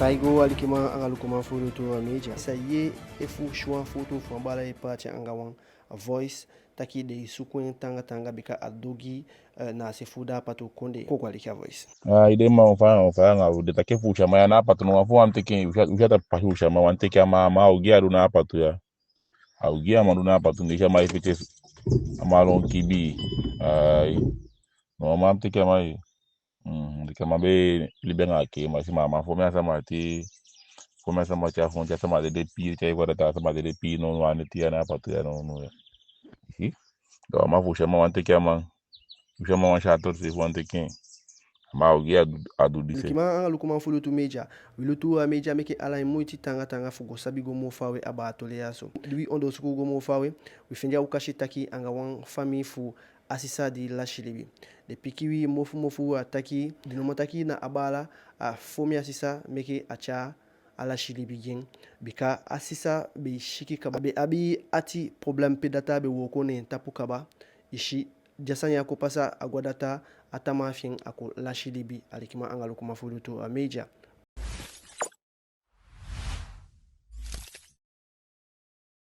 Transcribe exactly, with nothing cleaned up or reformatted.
Ai go, alikiman anga lukuman fu Lutu Media. Sa yee efu u si wan foto fu wan baala e paati anga wan voice taki den e suku en taanga taanga bika a du ogii, eh, na a se fu da Apatu kondee. Kon u aliki a voice. Ah, i de man, u faya, u faya anga u. Den taki efu u si a man ya na Apatu, no wan fu wan teke, u si a, u si a tapu pasi u si a man, wan teke a man, a man, a ogii a du na Apatu ya. A ogii a man du na Apatu, nge i si a man e feti, a man lon kibii. Ai. No, a man teke a man. Mm, teke a man be libi anga a kee, ma i si, ma a man fon mi a sama te, fon mi a sama te, a fon te a sama dede pii, te a i go a data a sama dede pii, no, no, a neti ya na Apatu ya, no, no, ya. I si? Da a man fu u si a man, wan teke a man. U si a man wan si a toli seefi wan teke en. Ma a ogii a du, a du dise. Alikiman anga lukuman fu Lutu Media. Wi Lutu Media meke ala en moiti taanga taanga fu go sabi go moo fawe abaa a toli ya so. Di wi ondoosuku go moo fawe, wi fende a okasi taki anga wan famii fu a sisa di lasi libi. Den piki wi mofu mofu a taki, den nomo taki na a baala, a fon mi a sisa meke a tyai a lasi libi gi en. Bika a sisa be e siki kaba, a be abi ati problem pe data be wooko ne en tapu kaba. I si, di a sani ya kon pasa, a go a data, a tamaa fi en a kon lasi libi. Alikiman anga lukuman fu Lutu Media.